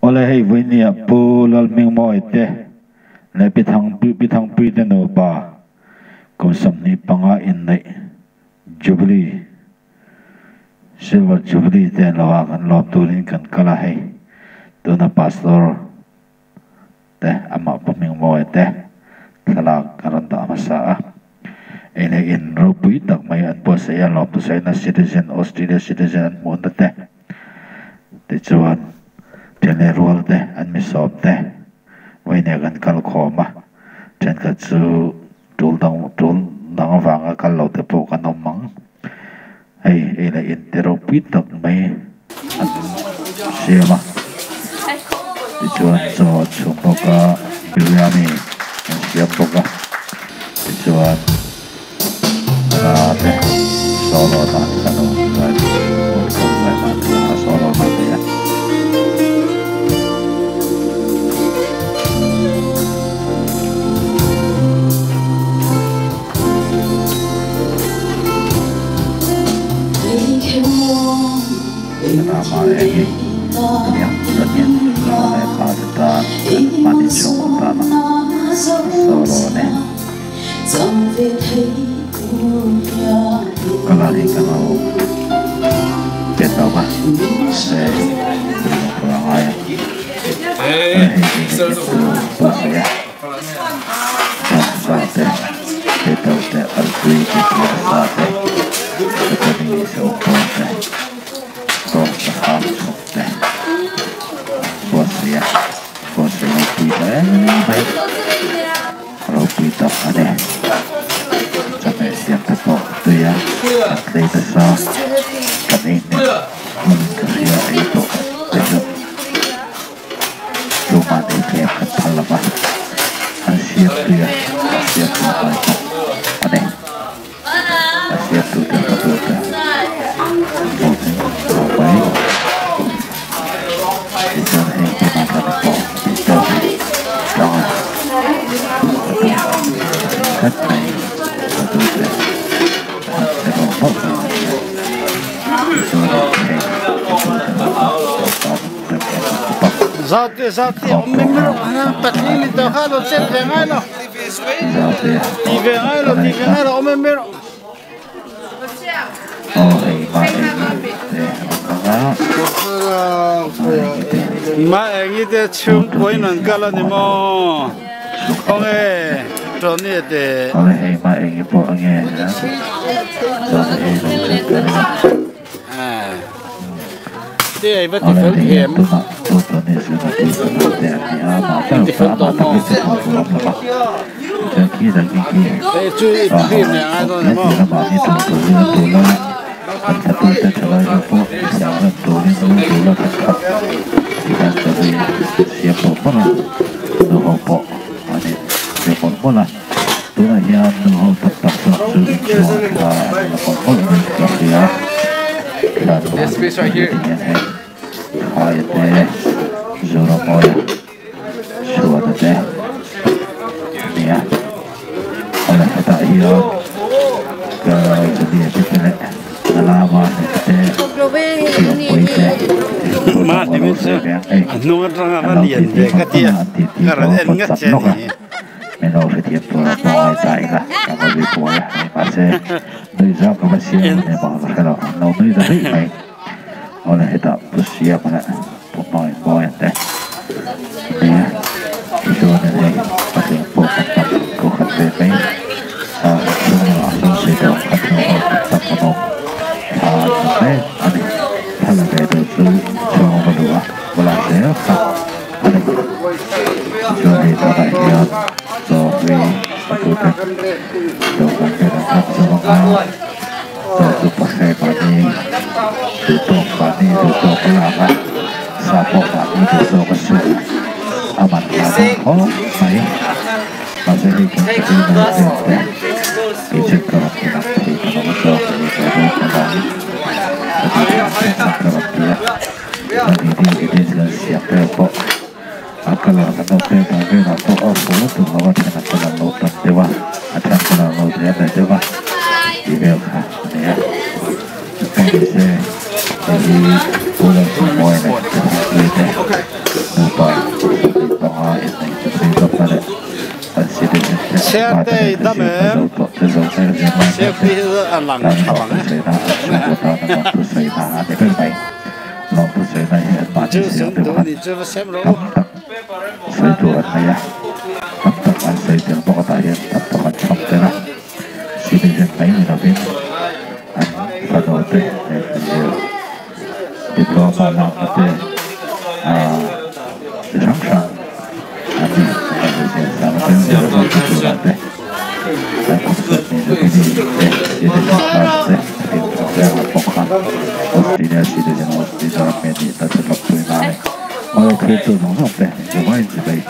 Awle hei vawinia Pu Lalhmingmawi te leh Pi Thangpui Pi Thangpui te nupa kum 25 inneih Jubilee Silver Jubilee te an lo a kan lawm turin kan kal a hei tuna Pastor te amah Pu Hmingmawi te thlalak a rawn dah hmasa a ei leh in ropui tak mai an buatsaih a lawm thusaina Citizen Australia Citizen an hmuhna te. Tichuan, ṭhenleh rual te, an mi sawm te vawiin kan kal khawm a, ṭhenkhat chu ṭul dang ṭul dang avanga kal lo te pawh kan awm ang. Hei ei leh in ti ropui tak mai an siam a, tichuan chaw an chhum bawk a, biryani an siam bawk a, tichuan. Rate solo dan kan awm zai hmun khawm zai dan te a solo dan a ni a. Drama leh hi chiang takin nu leh pa te tan mahni chhungkaw tana solo a ni. Ka la hi ka lo bet lo va mahse ri lo tur a ngai a hei hi leh chu buatsaih a bawngsa te peto te artui te sa te japanese awm te bawngsa hang chhuk te buatsaih a buatsaih ropui hle mai. Ropui tak a ni. Chawhmeh siam te pawh tui a, kan tlei nasa, kan ei hnem hmun ka hria ei tawh te chu tumah nei tlem kan phal lo va, an siam tui a, a siam tui ngai tak a ni. A siam tu te fatu te an hlawhtling lo mai. Tichuan heng te hma khan pawh tih tawk tlang a tlat mai fatu te an che mawlh mawlh mai a nia. Tichuan heng fatu te hma khan sawrkar rem em an khawp a. Inkhawm pawh a Ma engi te chhungkawi nan kal a ni maw? Khawnge Tony te? Te ei va ti fel thiam. Ti fel tawh maw? Hei chu i cream leh ngai dawn em aw? Tunah hian nu ho tam tak zawk chu inchhungah thla an la mawlh mawlh niin ka hria. Thla an la mawlh ti hian hei Khaia te, Zoramawia, Chhuana te a ni a. Awle hetah hian ka Julia te te leh Nalama te te Siampui te Ma ni min chu a hnung atanga va lian ve ka tia ka rawn en ngat che a ni. Min lo hrethiam tur a pawh ngai ta ila ka va zui puai a hei mahse nui zau ka va siam a ni bang ka hre lo an lo nui ta daih mai awle hetah pu siam leh pu hmangaih mawi te nia tichuan in hei patling pawh kan tam ko khat ve mai a inchhung lamah sawn sawi tawh ang khan hnu ho tam tak an awm thla an la mek a ni thla la ve deuh chu inchhung a va luh a va la zel kha. A ni. Tichuan hei tunah hian chaw hlui patute dawhkan vel an hmang zo ang a, chaw chu paseh mahni duh tawk mahni duh tawk a lak a, sa pawh mahni duh zawk a suh a man hla dawn khawp mai. Mahse hei kan ka ei mai vel te kei chuan ka rawn ti lang thei ta lo a chaw ka ei tawh dawn avangin ka tih theih ang tawk khan ka rawn ti a. Siam vel pawh a colour kan lo pek dan velah pawh a fuh lutuk lo a then a colour lo tam deuh a a then colour lo tlem leh deuh a tih vel kha a ni a engpawh ni se hei hi Pu Lalchhuahmawia leh ka thingpui te nu Siarte dam em? Siarte hi a lang tha bang e. Chu sum duh ni chu va sem rawh u. Diploma lakna te chi hrang hrang an ni a zirtir sang tel zir zawk te turah te an kum 20 jubilee te citizen class te a in thawk reng ang bawk kha Australia citizen Australia ram nge nihna chu lawmpuina a ni. Aw thiltu zawng zawng te inzawmah inzibei.